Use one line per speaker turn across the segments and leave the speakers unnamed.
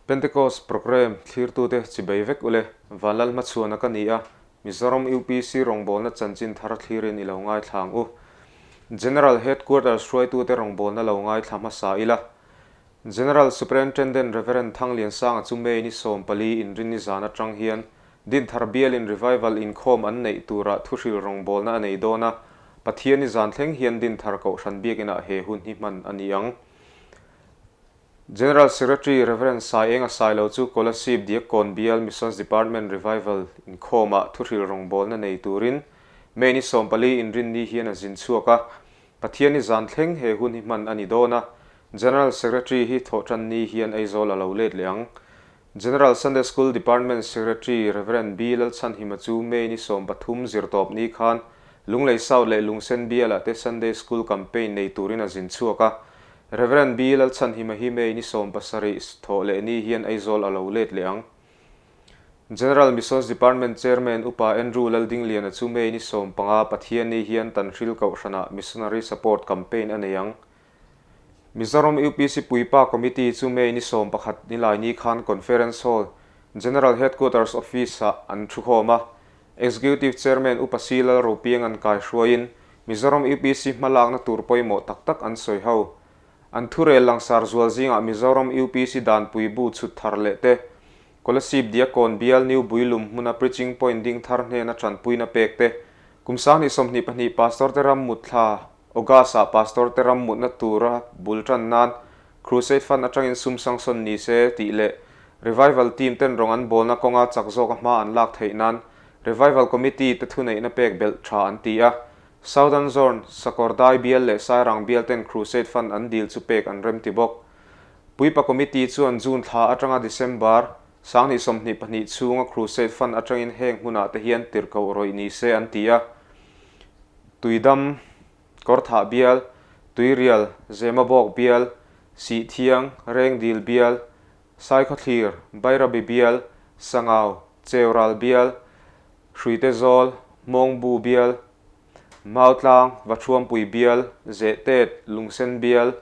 Pentecost Programme thlirtute chibei vek ule, Vanlal hmachhuana ka ni a, Mizoram UPC rawngbawlna chanchin thar thlirin i lo ngaithla ang u. General Headquarters hruaitute rawngbawlna lo ngaithla hmasa ila. General Superintendent Rev. Thangliansanga chu May ni 14 inrinni zan atang hian Dinthar bialin Revival inkhawm an neih turah thuhril rawngbawlna a nei dawn a, Pathiani zan thleng hian Dinthar Kohhran biakinah he hun hi hman a ni ang. General Secretary Rev. Saienga Sailo chu Kolasib Diakkawn Bial Missions Department Revival inkhawmah thuhril rawngbawlna nei turin May ni 14 inrinni hian a zin chhuak a, Pathiani zan thleng he hun hi hman a ni dawn a, General Secretary hi thawhtanni hian Aizawl a lo let leh ang. General Sunday School Department Secretary Rev. B. Lalchhanhima chu May ni 13 zirtawpni khan Lunglei South leh Lungsen bialah te Sunday School Campaign nei turin a zin chhuak a. Rev. B. Lalchhanhima hi May ni 17 thawh leh ni hian Aizawl a lo let leh ang. General Missions Department Chairman Upa Andrew Laldingliana chu May ni 15 Pathianni hian Tanhril Kohhranah Missionary Support Campaign a nei ang. Mizoram UPC Puipa Committee chu May ni 11 nilaini khan Conference Hall, General Headquarters Office-ah an thukhawm a. Executive Chairman Upa C. Lalropiang an kaihruaiin Mizoram UPC hmalakna tur pawimawh tak tak an sawi ho. An thurel langsar zual zingah Mizoram UPC danpui bu chhut thar leh te, Kolasib Diakkawn bial New Builum hmuna Preaching Point ding thar hnena tanpuina pek te, kum 2022 Pastor te ram mut thla August-ah Pastor te ram mutna tura bul tan nan Crusade Fund atangin sum sangsawn ni se tih leh Revival Team ten rawng an bawlna kawnga chak zawka hma an lak theih nan Revival Committee te thuneihna pek belh tha an ti a. Southern Zone, Sakawrdai bial leh Sairang bial ten Crusade Fund an dil chu pek an remti bawk. Puipa Committee chuan June thla atanga December 2022 chhunga Crusade Fund atangin heng hmunah te hian tirhkoh rawih ni se an ti a. Tuidam, Kawrthah bial, Tuirial, Zemabawk bial, Sihthiang, Rengdil bial, Saikhawthlir, Bairabi bial, Sangau, Cheural bial, Hruitezawl, Hmawngbu bial, Mautlang, Vathuampui bial, Zehtet, Lungsen bial,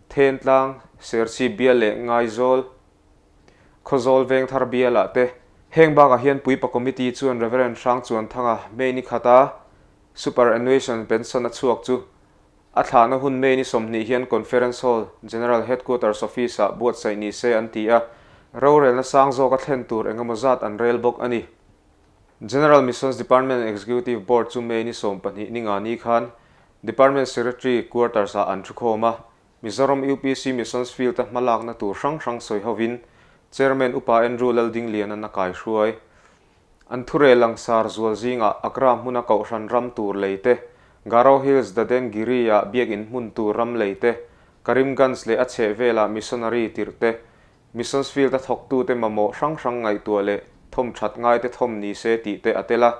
Thentlang, Serchhip bial leh Ngaizawl, Khawzawl Vengthar bialah te. Heng bakah hian Puipa Committee chuan Rev. Hrangchuanthanga May ni khata Superannuation pension a chhuak chu a thlahna hun May ni 20 hian Conference Hall, General Headquarters Office-ah buatsaih ni se an ti a, rorelna sang zawka thlen tur engemaw zat an rel bawk a ni. General Missions Department Executive Board chu May ni 12 ni nga ni khan Department Secretary Quarters-ah an thukhawm a, Mizoram UPC Missions Field-a hmalakna tur hrang hrang sawi hovin Chairman Upa Andrew Laldingliana'n a kaihruai. An thurel langsar zual zingah Agra hmuna Kohhran ram tur lei te, Garo Hills Daden Giri-ah biakinn hmun tur ram lei te, Karimganj leh a chhehvelah missionary tirh te, Missions Field-a thawktute mamawh hrang hrang ngaihtuah leh thawm that ngaite thawm ni se tih te a tel a.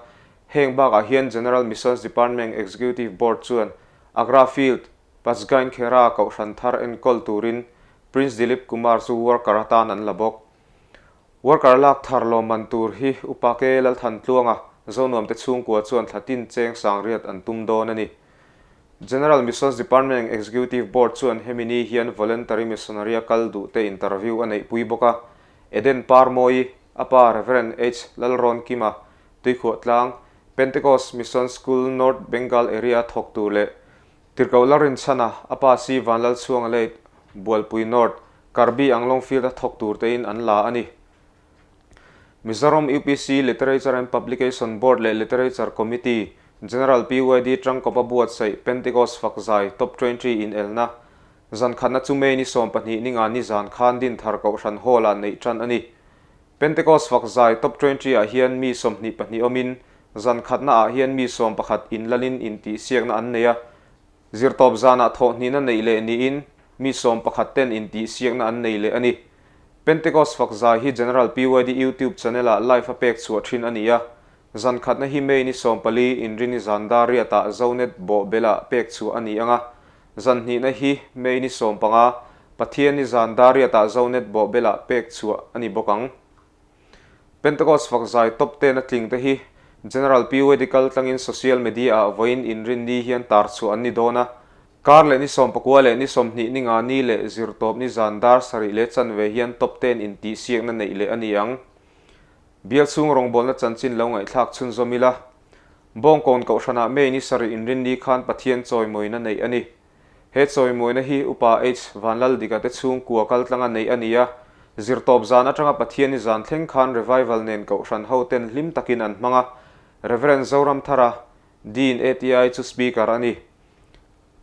Heng bakah hian General Missions Department Executive Board chuan Agra Field, Pachgain Khera Kohhran thar enkawl turin Prince Dilip Kumar chu worker atan an la bawk. Worker lak thar lawmman tur hi Upa K. Lalthantluanga Zonuamte chhungkua chuan thla tin cheng sangriat an tum dawn a ni. General Missions Department Executive Board chuan hemi ni hian voluntary missionary a kal duhte interview a neihpui bawk a. Eden Parmawi, a pa Rev. H. Lalrawnkima, Tuikhuahtlang, Pentecost Mission School North Bengal Area thawk tur leh Tirhkoh Lalrinchhana, a pa C. Vanlalchhuanga late Bualpui North, Karbi Anglong Field a thawk tur tein an la a ni. Mizoram UPC Literature and Publication Board leh Literature Committee, General PYD Tangkawpa buatsaih Pentecost Fakzai Top 20 inelna zan khatna chu May ni 12 ni nga ni zan khan Dinthar Kohhran Hall-ah neih tan a ni. Pentecost Fakzai Top 20 ah hian mi 22 awmin zan khatna ah hian mi 11 inlalin intihsiakna an nei a. Zirtawp zanah thawhhnihna neih leh niin mi 11 ten intihsiakna an nei leh a ni. Pentecost Fakzai hi General PYD YouTube channel-ah live a pek chhuah thin a ni a. Zan khatna hi May ni 14 Inrini zan dar riatah Zonet bawhbelah pek chhuah a ni ang a. Zan hnihna hi May ni 15 Pathianni zan dar riatah Zonet bawhbelah pek chhuah a ni bawk ang. Pentecost Fakzai top ten a tling te hi General PYD kal tlangin social media-ah vawiin Inrinni hian tar chhuah an ni dawn a. Kar leh ni 19 leh ni 20 ni nga ni leh zirtawp ni zan dar sarih leh chanve hian top ten intihsiakna neih leh a ni ang. Bial chhung rawngbawlna chanchin lo ngaihthlak chhunzawm ila, Bawngkawn Kohhranah May ni sarih inrinni khan Pathian chawimawina neih a ni. He chawimawina hi Upa H. Vanlaldika te chhungkua kaltlanga neih a ni a, zirtawp zan atanga Pathianni zan thleng khan revival nen Kohhran hoten hlim takin an hmang a, Rev. Zoramthara, Dean ATI chu Speaker a ni.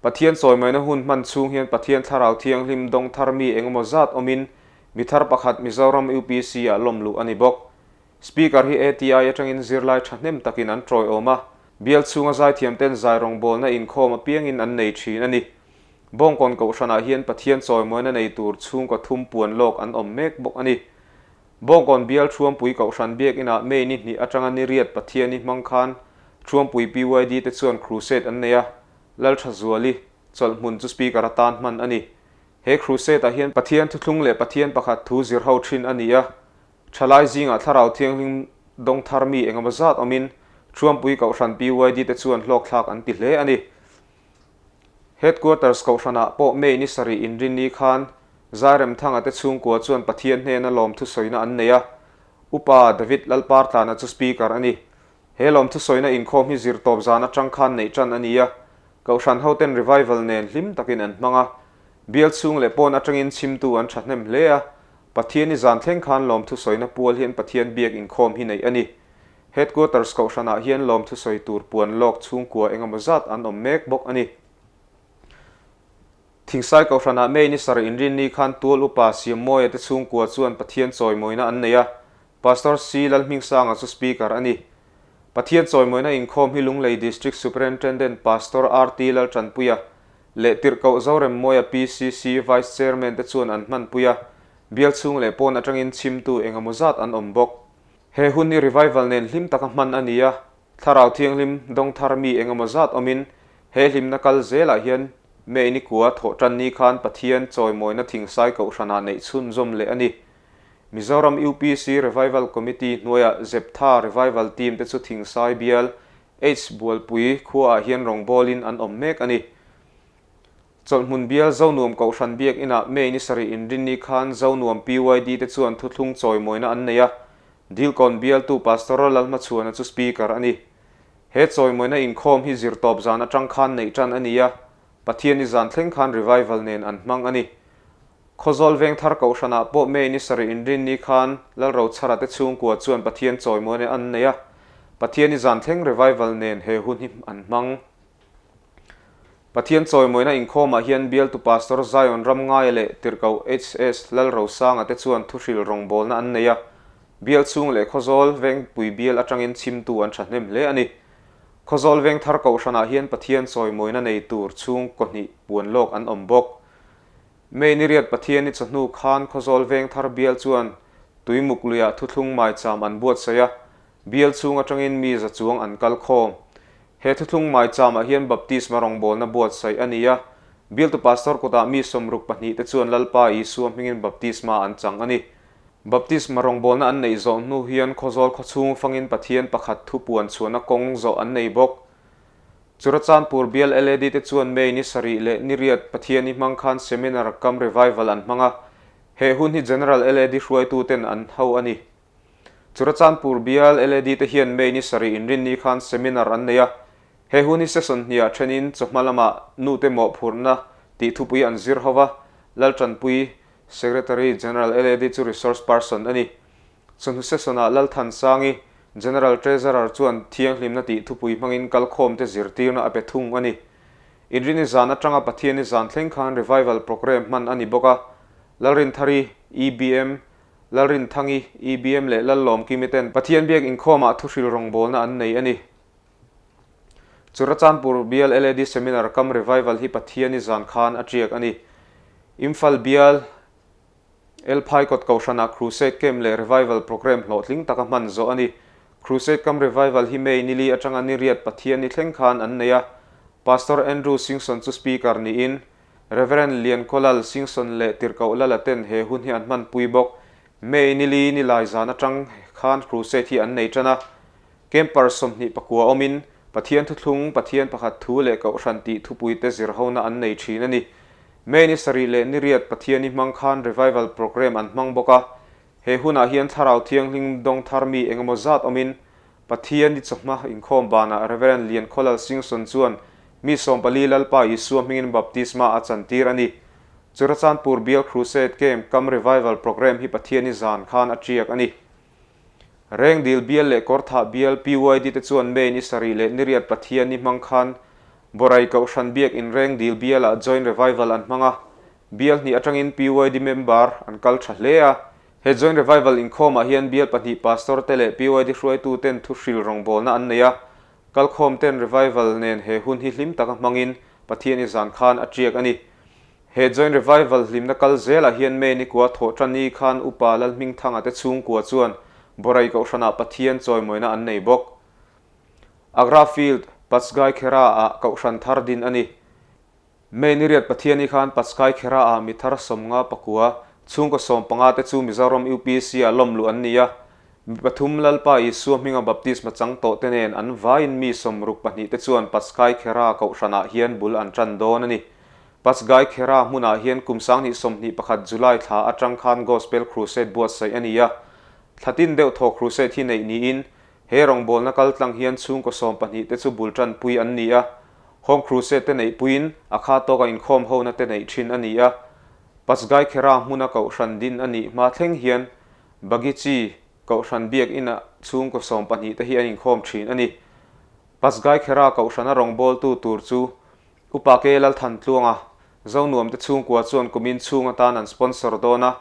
Pathian chawimawina hun hman chhung hian Pathian Thlarau Thianghlim dawng thar mi engemaw zat awmin mi thar pakhat Mizoram UPC ah lawm luh a ni bawk. Speaker hi ATI atangin zirlai thahnem takin an tawiawm a, bial chhunga zaithiam ten zai rawngbawlna inkhawm apiangin an nei thin a ni. Bawngkawn Kohhranah hian Pathian chawimawina nei tur chhungkaw thum puan lawk an awm mek bawk a ni. Bawngkawn bial Thuampui Kohhran Biakinah May ni hnih atanga ni riat Pathiani hmang khan Thuampui PYD te chuan crusade an nei a, Lalthazuali chawlhhmun chu Speaker atan hman a ni. He crusade-ah hian Pathian thuthlung leh Pathian pakhat thu zir ho thin a ni a, thalai zingah Thlarau Thianghlim dawng thar mi engemaw zat awmin Thuampui Kohhran PYD te chuan hlawkthlak an ti hle a ni. Headquarters Kohhranah pawh May ni sarih inrinni khan Zairemthanga te chhungkua chuan Pathian hnena lawmthusawina an nei a, Upa David Lalpartlana chu Speaker a ni. He lawmthusawina inkhawm hi zirtawp zan atang khan neih tan a ni a, Kohhran hoten revival nen hlim takin an hmang a, bial chhung leh pawn atangin chhimtu an thahnem hle a, Pathian-i zan thleng khan lawmthusawina pual hian Pathian biak inkhawm hi neih a ni. Headquarters Kohhranah hian lawmthusawi tur puan lawk chhungkua engemaw zat an awm mek bawk a ni. Thingsai Kohhranah May ni sarih inrinni khan Tual Upa Siammawia te chhungkua chuan Pathian chawimawina an nei a, Pastor C. Lalhmingsanga chu Speaker a ni. Pathian chawimawina inkhawm hi Lunglei District Superintendent Pastor RT Laltanpuia leh Tirhkoh Zoremmawia PCC Vice Chairman te chuan an hmanpui a, bial chhung leh pawn atangin chhimtu engemaw zat an awm bawk. He hun hi revival nen hlim taka hman a ni a, Thlarau Thianghlim dawng thar mi engemaw zat awmin he hlimna kal zelah hian May ni kua thawh tan ni khan Pathian chawimawina thingsai kohhranah neih chhunzawm leh a ni. Mizoram UPC Revival Committee hnuaiah Zeptha Revival Team te chu thingsai bial H Bualpui khuaah hian rawngbawlin an awm mek a ni. Chawlhhmun bial Zonuam Kohhran Biakinah May ni sarih inrinni khan Zonuam PYD te chuan thuthlung chawimawina an nei a, Dilkawn bialtu Pastor Lalhmachhuana chu Speaker a ni. He chawimawina inkhawm hi zirtawp zan atang khan neih tan a ni a, Pathianni zan thleng khan revival nen an hmang a ni. Khawzawl Vengthar Kohhranah pawh May ni sarih inrinni khan Lalrochhara te chhungkua chuan Pathian chawimawina an nei a, Pathianni zan thleng revival nen he hun hi an hmang. Pathian chawimawina inkhawmah hian bialtu Pastor Zion Ramngaia leh Tirhkoh HS Lalrosanga te chuan thuhril rawngbawlna an nei a, bial chhung leh Khawzawl Vengpui bial atangin chhimtu an thahnem hle a ni. Khawzawl Vengthar Kohhranah hian Pathian chawimawina nei tur chhung kawhnih puan lawk an awm bawk. May ni riat Pathian-i chawhnu khan Khawzawl Vengthar bial chuan Tuimuk luiah thuthlung maicham an buatsaih a, Bial chhung atangin mi za chuang an kal khawm. He thuthlung maicham-ah hian baptisma rawngbawlna buatsaih a ni a, bialtu pastor kutah mi 62 te chuan Lalpa Isua hmingin baptisma an chang a ni. Baptisma rawngbawlna an neih zawh hnu hian Khawzawl khawchhung fangin Pathian pakhat thu puan chhuahna kawng zawh an nei bawk. Churachandpur bial LAD te chuan May ni sarih leh ni riat Pathian-i hmang khan seminar kam revival an hmang a, he hun hi General LAD hruaituten an ho a ni. Churachandpur bial LAD te hian May ni sarih inrinni khan seminar an nei a, he hun hi session hniah thenin chawhma lamah nute mawhphurhna tih thupui an zir ho va, Laltanpui Secretary General LAD chu resource person a ni. Chawhnu session-ah Lalthansangi, General Treasurer chuan thianghlimna tih thupui hmangin kalkhawmte zirtirna a pe thung a ni. Inrinni zan atanga Pathianni zan thleng khan revival programme hman a ni bawk a, Lalrinthari, EBM, Lalrinthangi, EBM leh Lallawmkimi ten Pathian biak inkhawmah thuhril rawngbawlna an nei a ni. Churachandpur bial LAD Seminar kam revival hi Pathiani zan khan a tiak a ni. Imphal bial El Phaikawt Kohhranah Crusade Camp leh Revival Programme hlawhtling taka hman zawh a ni. Crusade Camp Revival hi May nili atanga ni riat Pathiani thleng khan an nei a. Pastor Andrew Singson chu Speaker niin Rev. Liankolal Singson leh Tirhkoh Lala ten he hun hi an hmanpui bawk. May nili ni lai zan atang khan crusade hi an nei tan a. Camper 24 awmin Pathian thuthlung, Pathian pakhat thu leh Kohhran tih thupuite zirhona an nei thin a ni. May ni sarih leh ni riat Pathiani hmang khan Revival Programme an hmang bawk a. He hunah hian Thlarau Thianghlim dawng thar mi engemaw zat awmin Pathiani chawhma inkhawm banah Rev. Liankhawlal Singson chuan mi 14 Lalpa Isua hmingin baptisma a chantir a ni. Churachandpur Bial Crusade Camp Kam Revival Programme hi Pathiani zan khan a tiak a ni. Rengdil bial leh Kawrthah bial PYD te chuan May ni sarih leh niriat Pathiani hmang khan Borai Kohhran Biak in Rengdil bialah Joint Revival an hmang a, bial hnih atangin PYD member an kal tha hle a. He Joint Revival inkhawmah hian bial pahnih Pastor te leh PYD hruaitu ten thuhril rawngbawlna an nei a, kalkhawm ten Revival nen he hun hi hlim taka hmangin Pathiani zan khan a tiak a ni. He Joint Revival hlimna kal zelah hian May ni kua thawh tani khan Upa Lalhmingthanga te chhungkua chuan Borai Kohhranah Pathian chawimawina an nei bawk. Agra Field, Patsgai Khera-ah Kohhran thar din a ni. May ni riat Pathiani khan Patsgai Khera-ah mi thar 50 pakua, chhungkaw 15 te chu Mizoram UPC-ah lawmluh an ni a. Mi pathum Lalpa Isua hminga baptisma chang tawh te nen an vaiin mi 62 te chuan Patsgai Khera Kohhranah hian bul an tan dawn a ni. Patsgai Khera hmunah hian kum 2021 July thla atang khan Gospel Crusade buatsaih a ni a. Thla tin deuh thaw Crusade hi neih niin he rawngbawlna kal tlang hian chhungkaw 12 te chu bul tanpui an ni a. Home Crusade te neih puiin a kha tawka inkhawm hona te neih thin a ni a. Patsgai Khera hmuna Kohhran din a nih hma thleng hian Bagichi Kohhran biak inah chhungkaw 12 te hi an inkhawm thin a ni. Patsgai Khera Kohhrana rawngbawltu tur chu Upa Ke Lalthantluanga, Zonuam te chhungkua chuan kumin chhung atan an sponsor dawn a,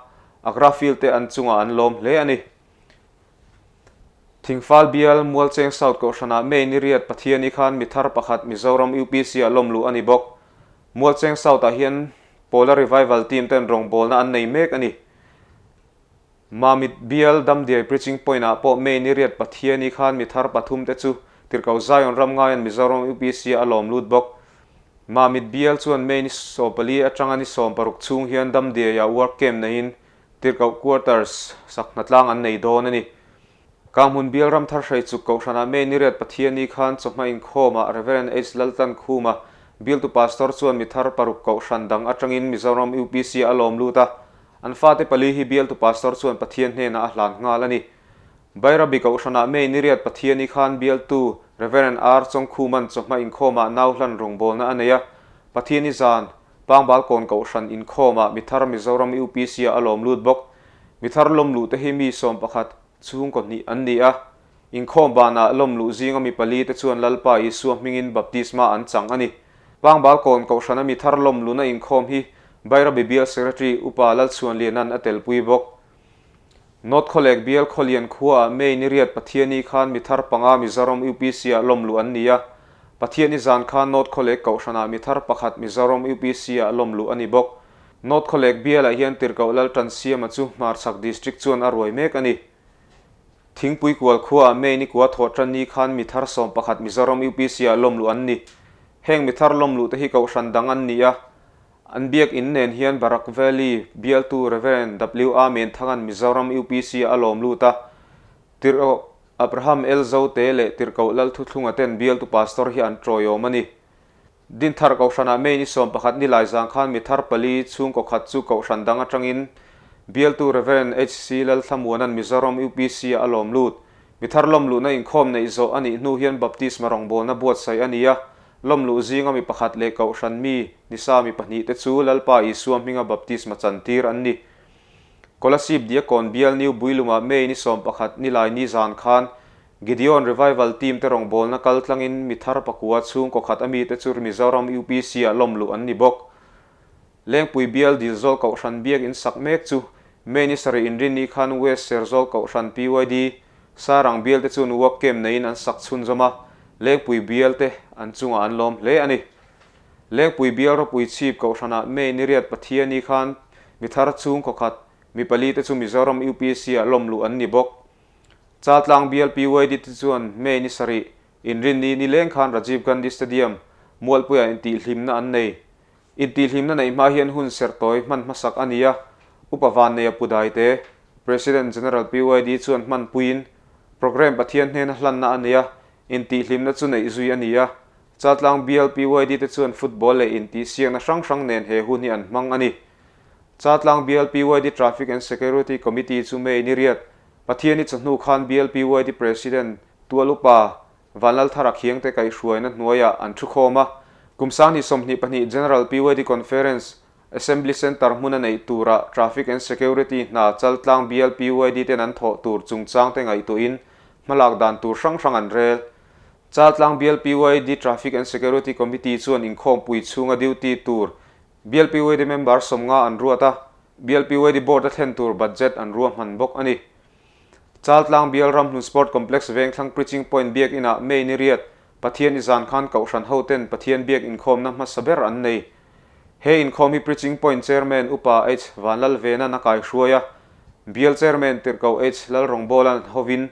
Agra Field te an chungah an lawm hle a ni. Thingfal bial Mualcheng South Kohhranah May ni riat Pathiani khan mi thar pakhat Mizoram UPC-ah lawmluh a ni bawk. Mualcheng South-ah hian Pawla Revival Team ten rawngbawlna an nei mek a ni. Mamit bial Damdiai Preaching Point-ah pawh May ni riat Pathiani khan mi thar pathum te chu Tirhkoh Zion ram ngaiin Mizoram UPC-ah a lawm lut bawk. Mamit bial chuan May ni 14 atanga ni 16 chhung hian Damdiai-ah work camp neiin Tirhkoh Quarters sak hnatlang an nei dawn a ni. Kanghmun bial ram thar hreichuk Kohhranah May ni riat Pathiani khan chawhma inkhawmah Rev. H. Laltlankhuma bialtu Pastor chuan mi thar paruk Kohhran dang atangin Mizoram UPC-ah a lawm lut a, An fate pali hi bialtu pastor chuan Pathian hnenah a hlan nghal a ni. Bairabi Kohhranah May ni riat Pathiani khan bialtu Rev. R. Chawngkhuman chawhma inkhawmah nau hlan rawngbawlna a nei a. Pathiani zan, Pangbalkawn Kohhran inkhawmah mithar Mizoram UPC-ah a lawm lut bawk. Mithar lawmluh te hi mi 11, chhungkaw hnih an ni a. Inkhawm banah lawmluh zinga mi pali te chuan Lalpa Isua hmingin baptisma an chang a ni. Pangbalkawn Kohhrana mi thar lawmluna inkhawm hi Bairabi Bial Secretary Upa Lalchhuanliana'n a telpui bawk. North Khawlek Bial Khawlian khuaah May ni riat Pathiani khan mi thar panga Mizoram UPC-ah lawmluh an ni a. Pathiani zan khan North Khawlek Kohhranah mi thar pakhat Mizoram UPC-ah lawmluh a ni bawk. North Khawlek Bialah hian Tirhkoh Laltansiama chu Hmarchhak District chuan a ruai mek a ni. Thingpui kual khuaah May ni kua thawh tan ni khan mi thar 11 Mizoram UPC-ah lawmluh an ni. Heng mi thar lawmluh te hi kohhran dang an ni a. An biak in nen hian Barak Valley bialtu Rev. W. A. Menthanga'n Mizoram UPC-ah a lawm lut a. Tirhkoh Abraham L. Zote leh Tirhkoh Lalthuthlunga ten bialtu pastor hi an tawiawm a ni. Dinthar Kohhranah May ni 11 ni lai zang khan mi thar pali chhungkaw khat chu Kohhran dang atangin bialtu Rev. HC Lalthlamuana'n Mizoram UPC-ah a lawm lut. Mi thar lawmluhna inkhawm neih zawh a nih hnu hian baptisma rawngbawlna buatsaih a ni a, lawmluh zinga mi pakhat leh Kohhran mi nisa mi pahnih te chu Lalpa Isua hminga baptisma chantir an ni. Kolasib Diakon bial New Builumah May ni 11 ni lai ni zan khan Gideon Revival Team te rawngbawlna kal tlangin mi thar pakua chhungkaw khat a mite chu Mizoram UPC-ah lawmluh an ni bawk. Lengpui bial Dilzawl Kohhran biak in sak mek chu May ni sarih inrinni khan West Serzawl Kohhran PYD Sarang bial te chuan work camp neiin an sak chhunzawm a, Lengpui bial te an chungah an lawm hle a ni. Lengpui bial ropui chhip Kohhranah May ni riat Pathiani khan mi thar chhungkaw khat mi pali te chu Mizoram UPC-ah lawmluh an ni bawk. Chaltlang bial PYD te chuan May ni sarih inrinni ni leng khan Rajiv Gandhi Stadium, Mualpuiah intihhlimna an nei. Intihhlimna neih hma hian hun serhtawi hman hmasak a ni a, Upa Vanneia Pudaite, President General PYD chuan hmanpuiin programme Pathian hnena hlanna a nei a. Intihhlimna chu neih zui a ni a, Chaltlang bial PYD te chuan football leh intihsiakna hrang hrang nen he hun hi an hmang a ni. Chaltlang bial PYD Traffic and Security Committee chu May ni riat, Pathiani chawhnu khan bial PYD President Tualupa Vanlalthara Khiangte kaihhruaina hnuaiah an thukhawm a, kum 2022 General PYD Conference Assembly Centre hmuna neih tura Traffic and Security hna Chaltlang bial PYD ten an thawh tur chungchangte ngaihtuahin hmalak dan tur hrang hrang an rel. Chaltlang bial PYD Traffic and Security Committee chuan inkhawmpui chhunga duty tur bial PYD member 50 an ruat a, bial PYD Board a thlen tur budget an ruahman bawk a ni. Chaltlang bial Ramhlun Sport Complex Vengthlang Preaching Point biak inah May ni riat Pathian i zan khan Kohhran hoten Pathian biak inkhawmna hmasa ber an nei. He inkhawm hi Preaching Point Chairman Upa H. Vanlalvena'n a kaihruai a, Bial Chairman Tirhkoh H. Lalrawngbawla'n hovin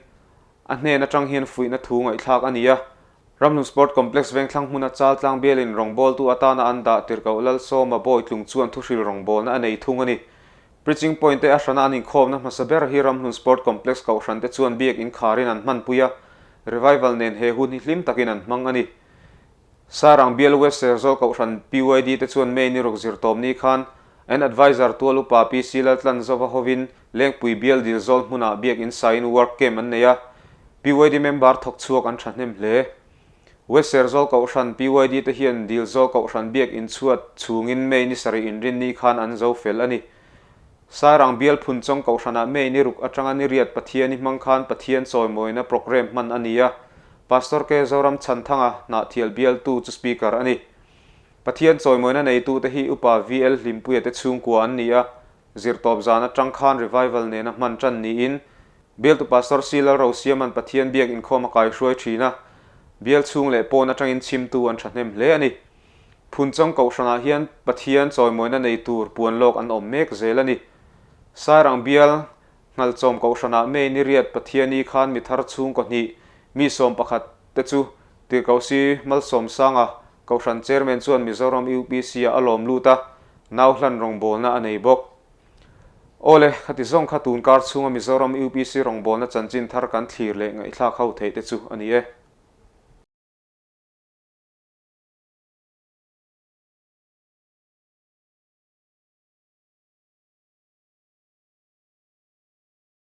a hnen atang hian fuihna thu ngaihthlak a ni a. Ramhlun Sport Complex Vengthlang hmuna Chaltlang bialin rawngbawltu atana an dah Tirhkoh Lalsawma Bawitlung chuan thuhril rawngbawlna a nei thung a ni. Preaching Point te a hrana an inkhawmna hmasa ber hi Ramhlun Sport Complex Kohhran te chuan biak inkharin an hmanpui a, revival nen he hun hi hlim takin an hmang a ni. Sarang bial West Serzawl Kohhran PYD te chuan May ni ruk zirtawm ni khan an Adviser tual upa PC Laltlanzova hovin Lengpui bial Dilzawl hmunah biak in sain work camp an nei a, PYD member thawk chhuak an thahnem hle. West Serzawl Kohhran PYD te hian Dilzawl Kohhran biak in chhuat chhungin May ni sarih inrin ni khan an zo fel a ni. Sairang bial Phunchawng Kohhranah May ni ruk atanga ni riat Pathiani hmang khan Pathian chawimawina programme hman a ni a, Pastor K. Zoram Chhanthanga Hnahthial bialtu chu Speaker a ni. Pathian chawimawina neitute hi Upa VL Hlimpuia te chhungkua an ni a, zirtawp zan atang khan revival nena hman tan niin bialtu Pastor C. Lalrosiaman Pathian biak inkhawm a kaihruai thin a, bial chhung leh pawn atangin chhimtu an thahnem hle a ni. Phunchawng Kohhranah hian Pathian chawimawina nei tur puan lawk an awm mek zel a ni. Sairang bial Nghalchawm Kohhranah May ni riat Pathiani khan mi thar chhungkaw hnih mi 11 te chu Tirhkohsi Malsawmsanga Kohhran Chairman chuan Mizoram UPC-ah a lawm lut a, nau hlan rawngbawlna a nei bawk. Awle, khati zawng kha tun kar chhunga Mizoram UPC rawngbawlna chanchin thar kan thlir leh ngaihthlak ho theih te chu a ni e.